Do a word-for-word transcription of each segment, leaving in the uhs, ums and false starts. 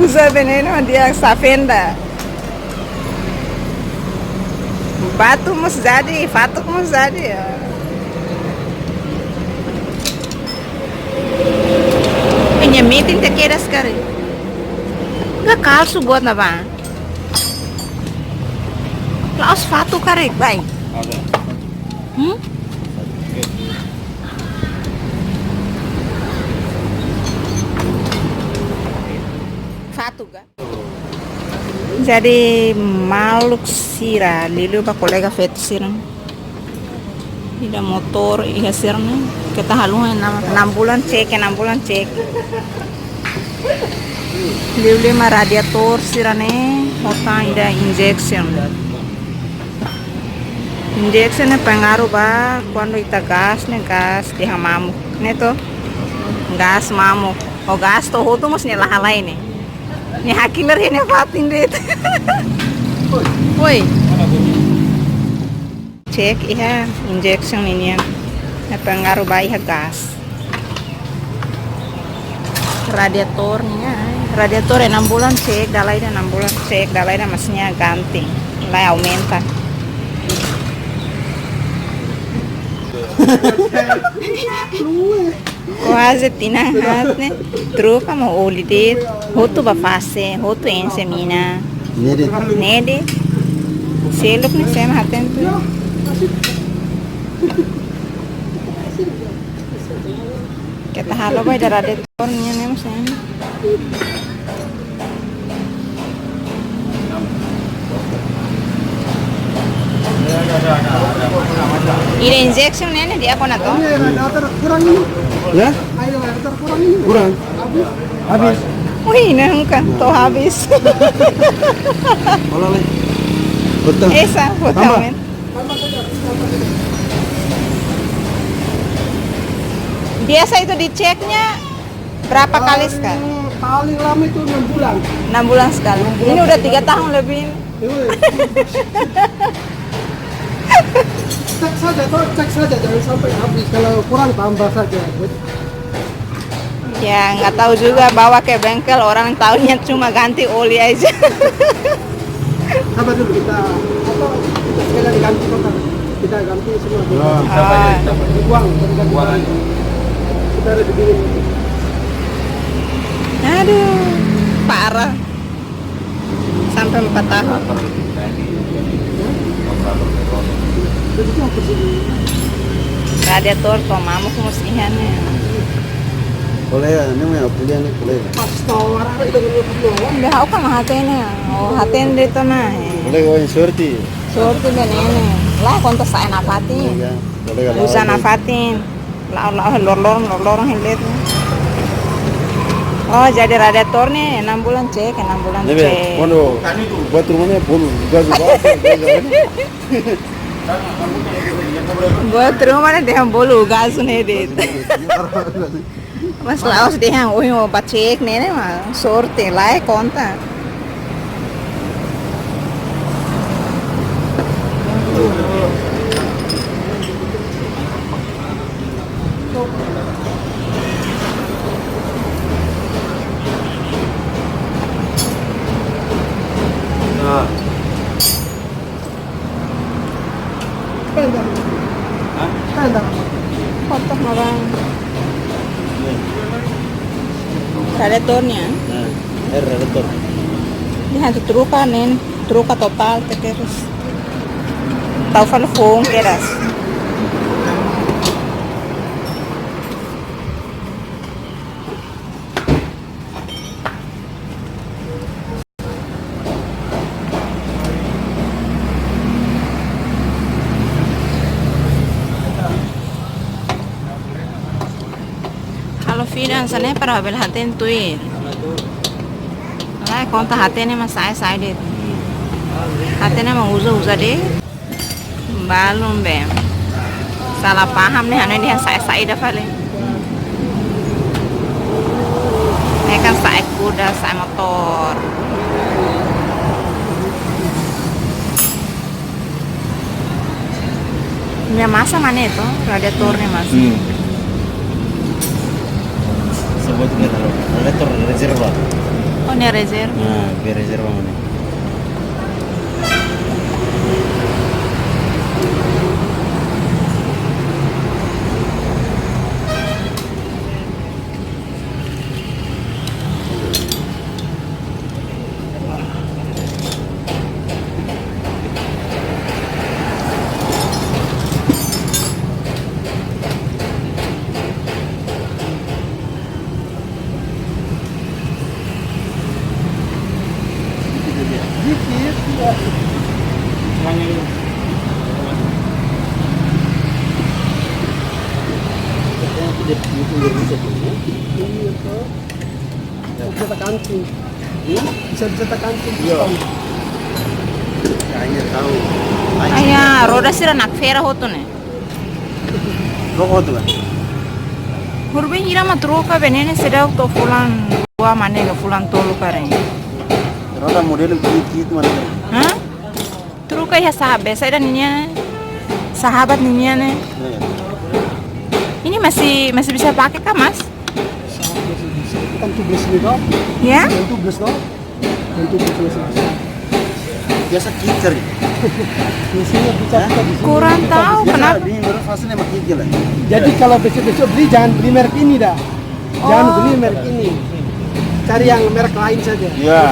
Uza venenu di'ak, safenda. Batu mós jadi, fatuk mós jadi. Nia metin te kedas karik. Ga kalsu buat na ba. La'ós fatuk karik, bai. Ada. Hmm? Fatuk ga. Jadi maluk sira, liuliu ba kolega feto sira. Ida motór iha sira-ne'e. Keta haluha enam, enam bulan cek, enam bulan cek. Liuliu mai radiatór sira-ne'e, hotu ida injection. Injection ne'e pengaruh ba kuandu ita gas ne'e, gas dehan mamuk. Ne'e to? Gas mamuk. O gas to'o hotu mós nia la halai ne'e. Nia hakilar iha nia fatin de'it. Oi. Cek iha injection ninian. Ne'e pengaruh ba iha gas. Radiatór nian, radiatór enam bulan cek, dala ida enam bulan cek, dala ida mós nia ganti, la aumenta. Kuaze tinan haat ne'e, troka mak oli de'it, hotu ba fase, hotu enxe mina. Ne'e de'it. Ne'e de'it. Seluk ne'e sema hatene tuir. Keta halo ba ida radiatór nian ne'e mós ne'e. Ida injection ne'e ne'e di'ak ona to? Ini radiator kurang ini. Ya? Air radiator kurang ini. Kurang. Habis. Habis. Wih, nunka to habis. Olah lagi. Betul. Esa, tambah. Tambah saja, tambah saja. Biasa itu diceknya berapa kali sekali? Paling, paling lama itu enam bulan. Enam bulan sekali. Enam bulan sekali. Ini udah tiga tahun lebih ini. Iya. Cek saja, toh, cek saja, jangan sampai habis. Kalau kurang, tambah saja. Ya, nggak tahu juga, bawa ke bengkel, orang taunya cuma ganti oli aja. Sabar dulu, kita, apa, kita sekalian ganti total. Kita ganti semua. Ya. Ah. Buang, kita ganti. Buang. Kita ada di sini. Aduh, parah. Sampai empat tahun. Radiatór to'o mamuk mós iha ne'e. Kolega, ne'e mak pilihan ne'e, kolega. Be ha'u kan hatene. Oh, hatene de'it ona, eh. Kolega, oh, yang sorti. Sorti be ne'e ne'e. Lae konta sa'e nafatin. Kolega, kolega, uza nafatin. La'o, la'o, loroloron, loroloron hela de'it. Oh, jadi radiatór ne'e enam bulan cek, enam bulan cek. Ne'ebé, kuandu buat ruma ne'e bolu, gas ba, gas ba. Buat ruma ne'e dehan bolu gas ne'e de'it. Mas la'ós dehan, oi, o ba cek ne'e ne'e mak sorte, lae konta. Hah? Kotak magang. Radiatór nian. Nah, eh, radiatór. Dehan atu troka ne'e, troka totál te kedas. Tau fali foun kedas. Halo Fidan, hanesan ne'e para bele hatene tuir. Lae konta hatene mak sa'e sa'e de'it. Hatene mak uza uza de'it. Balun be. Salah paham ne'e, hanoin dehan sa'e saida fali. Ne'e kan sa'e kuda, sa'e motór. Nia masa mak ne'e to, radiatór nia masa. Hmm. Sebutnya radiatór rezerva. Oh, ne'e rezerva. Ah, be rezerva mane. Bisa, bisa ta kanting. Hmm? Bisa, bisa ta kanting. Iya. Hanya tahu. Aya, roda sira nakfera hotu ne'e. Rokok tu kan? Hurbe hira mak troka be ne'e ne'e seidauk to'o fulan dua mane ka fulan tolu karik. Roda model ki'ik-ki'ik mane. Hah? Troka iha sahabat, saida ninian ne'e? Sahabat ninian ne'e. Iya. Ini masih, masih bisa pakai kah, Mas? Kan tubeless ini toh. Ya? Kan tubeless toh. Kan tubeless ini. Biasa ki'ik kali. Biasanya kita, kita di sini. Kurang tahu biasa kenapa. Ini baru fase nih makin gila. Jadi kalau besok-besok beli jangan beli merek ini dah. Jangan beli merek ini. Cari yang merek lain saja. Iya.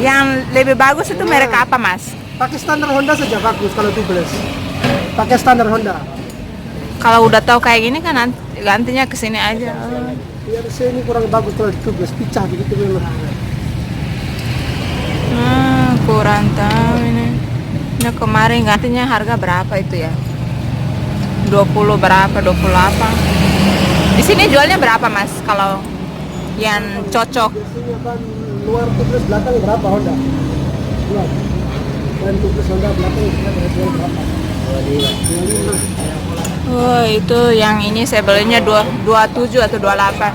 Yang lebih bagus itu merek apa, Mas? Pakai standar Honda saja bagus kalau tubeless. Pakai standar Honda. Kalau udah tahu kayak gini kan nanti gantinya ke sini aja. Iya, saya ini kurang bagus kalau tubeless, pecah begitu memang. Hmm, kurang tahu ini. Ini kemarin gantinya harga berapa itu ya? Dua puluh berapa? Dua puluh apa? Di sini jualnya berapa, Mas? Kalau yang cocok. Biasanya kan luar tubeless belakang berapa Honda? Luar. Dan tubeless Honda belakang kita berapa? Dua lima. Oh, itu yang ini saya belinya dua, dua tujuh atau dua delapan.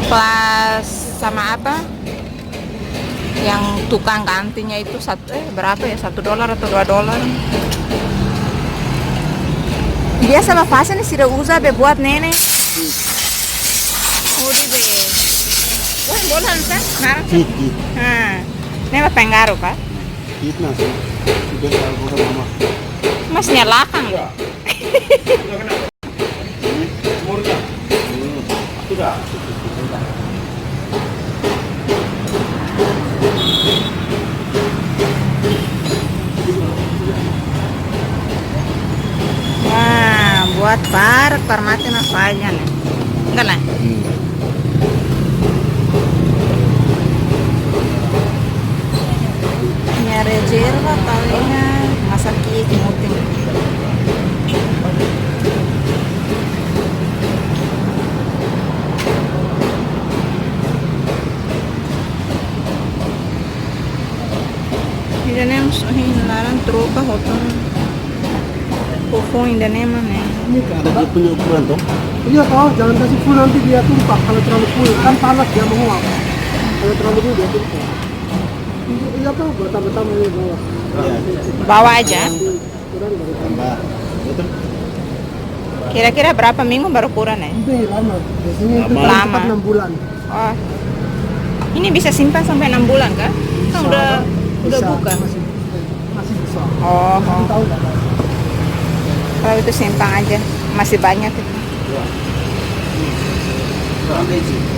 Plus sama apa? Yang tukang gantinya itu satu, eh, berapa ya? Satu dolar atau dua dolar? Biasa ba fase ne'e sira uza be buat ne'e ne'e. Hodi be. Wah, bolan sa? Naran sa? Ki'ik, ki'ik. Ha. Ne'e ba pengaruh ka? Ki'ik na sih. Sudah tahu bukan mama. Mas nyalakan. Iya. Wah, buat par, par mate na falla ne'e. Enggak lah. Hmm. Nia rezerva paling, ah, masak ki'ik mutin. Ida-ne'e mós ohin laran troka hotu. Fofo ida-ne'e mane. Ini kan ada dia punya ukuran toh? Iya toh, jangan kasih full nanti dia tumpah. Kalau terlalu full kan panas dia menguap. Kalau terlalu full dia tumpah. Iya toh, batam-batam ini bawah. Iya. Bawa aja. Kurang dari tambah. Betul. Kira-kira berapa minggu baru kurang ya? Lebih lama. Biasanya itu lama. Paling cepat enam bulan. Oh. Ini bisa simpan sampai enam bulan kah? Kan udah, udah buka. Masih, masih bisa. Oh, oh. Satu tahun nggak ada. Kalau itu simpan aja, masih banyak itu. Iya. Kurang dari situ.